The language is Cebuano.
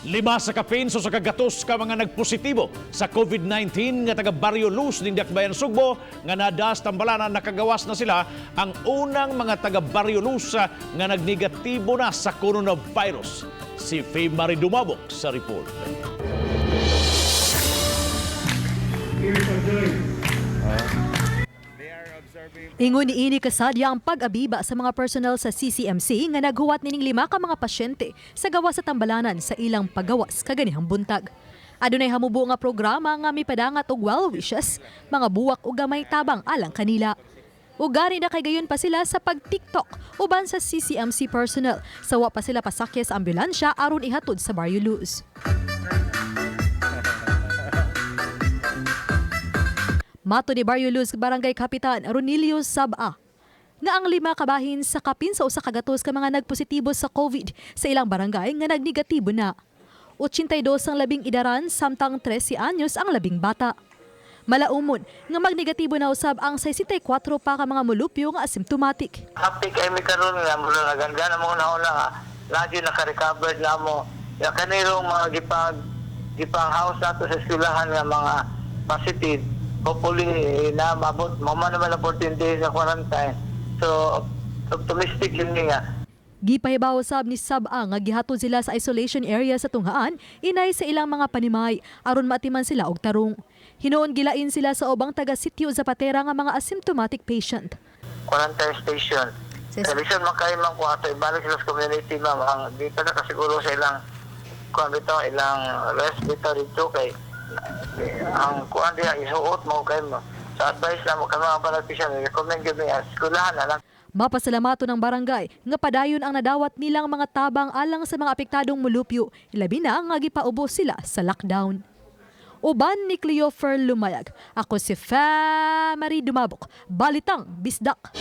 Lima sa kapin sa kagatos ka mga nagpositibo sa COVID-19 nga taga Barrio Luz ning Dakbayan Sugbo nga nadas Tambalanan, nakagawas na sila, ang unang mga taga Barrio Luz nga nagnegatibo na sa coronavirus. Si Faye Marie Dumabok sa report. Ingon ni ini kasadya ang pag-abiba sa mga personnel sa CCMC nga naghuwat nining lima ka mga pasyente sa gawas sa Tambalanan sa ilang pagawas kaganihang buntag. Adunay hamubo nga programa nga mipadangat og well wishes, mga buwak ug gamay tabang alang kanila. Ug gani na kay gayon pa sila sa pag-TikTok uban sa CCMC personnel sa wa pa sila pasakya sa ambulansya aron ihatod sa Barrio Luz. Mato ni Barrio Luz Barangay Kapitan Ronilio Saba nga ang lima kabahin sa kapin sa 100 ka mga nagpositibo sa COVID sa ilang barangay nga nagnegatibo na. 82 ang labing idaran samtang 13 anyos ang labing bata. Malaumon nga magnegatibo na usab ang 64 pa ka mga mulupyo nga asymptomatic. Happy kay mi karon nga mura na ganda na mo na una nga lagi naka-recovered na mo. Ya kanirong mga gipang house nato sa eskwelahan nga mga positive, hopefully eh, na mabot mo man naman ang 14 days sa quarantine. So optimistic yun nga. Gipahibaw sab ni Sab-a nga gihatod sila sa isolation area sa Tunghaan inay sa ilang mga panimay aron maatiman sila og tarong. Hinuon gilain sila sa ubang taga Sitio Zapatera nga mga asymptomatic patient. Quarantine station. Sa reason man kayo man kung ato ibalik sila sa community, ma'am, ang dito na kasiguro sa ilang kuan bitaw, ilang rest bitaw dito kay ang kuan diya isuot mo kay mo. Sa advice na mo kami mga panagpisyan, recommend kami ang eskwelahan na lang. Mapasalamato ng barangay nga padayon ang nadawat nilang mga tabang alang sa mga apektadong mulupyo, ilabi na nga gipaubo sila sa lockdown. Uban ni Cleofer Lumayag, ako si Marie Dumabok, Balitang Bisdak.